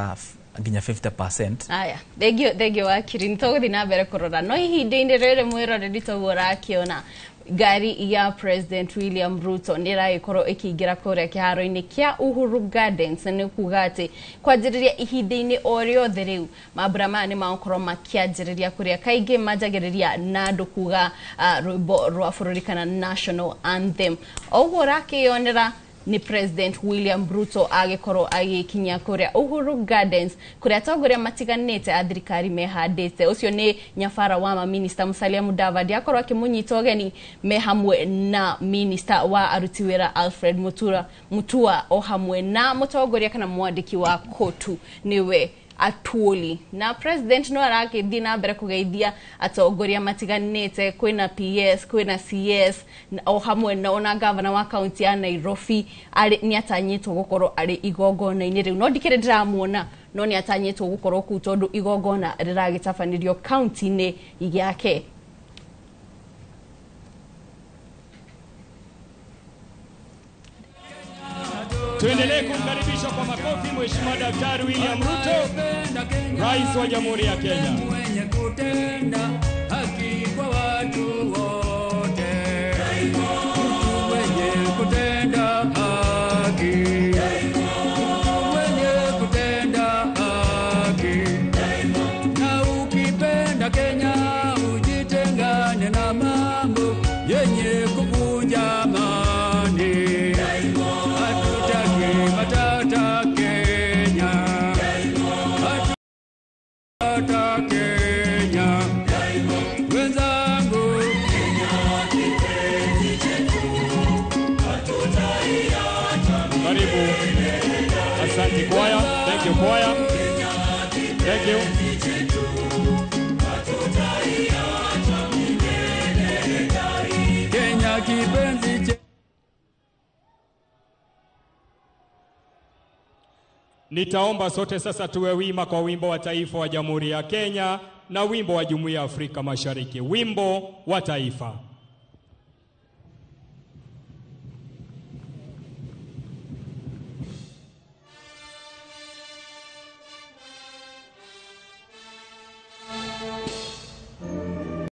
Nginya 50%. Aya, thengio, thengio wakiri. Nĩ tũgũthiĩ na mbere kũrora, no ihinda-inĩ rĩrĩ, mwĩroreri, toguo ũrakĩona ngari ya President William Ruto nĩ ĩragĩkorwo ĩkĩingĩra kũrĩa kĩharo-inĩ kĩa Uhuru Gardens. Nĩ kuga atĩ kwanjĩrĩria ihinda-inĩ o rĩothe rĩu mambura maya nĩ magũkorwo makĩanjĩrĩria, kũrĩa kaingĩ manjagĩrĩria na andũ kuga rwĩmbo rwa bũrũri kana national anthem. O ũguo ũrakĩyonera nĩ President William Ruto agĩkorwo agĩkinya kũrĩa Uhuru Gardens, kũrĩa atongoria matiganĩte a thirikari mehandĩte. Ũcio nĩ nyabara wa maminista Musalia Mudavadi akorwo akĩmũnyita ũgeni me hamwe na minista wa aruti wĩra Alfred Mutura Mutua, o hamwe na mũtongoria kana mwandĩki wa kotu nĩwe Atwoli. Na president no arakĩthiĩ na mbere kũgeithia atongoria matiganĩte, kwĩna PS, kwĩna CS, o hamwe na ona gavana wa kaunti ya Nairobi arĩ nĩ atanyĩtwo gũkorwo arĩ igongona-inĩ rĩu, no ndikĩrĩ ndĩramuona, no nĩ atanyĩtwo gũkorwo kũu tondũ igongona rĩragĩtabanĩrio kaunti-inĩ yake. Tuendelee kumkaribisha kwa makofi Mheshimiwa Daktari William Ruto, Rais wa Jamhuri ya Kenya. Mwenye kutenda haki kwa watu wote, mtu mwenye kutenda haki, mtu mwenye kutenda haki. Na ukipenda Kenya ujitengane na mambo yenye kuvunja amani. Hatutaki matata Kenya, hatutaki Kenya. Wenzangu, Karibu. Asante kwaya. Thank you, choir. Thank you. Kenya kipenzi chetu. Nitaomba sote sasa tuwe wima kwa wimbo wa taifa wa Jamhuri ya Kenya na wimbo wa Jumuiya ya Afrika Mashariki. Wimbo wa taifa.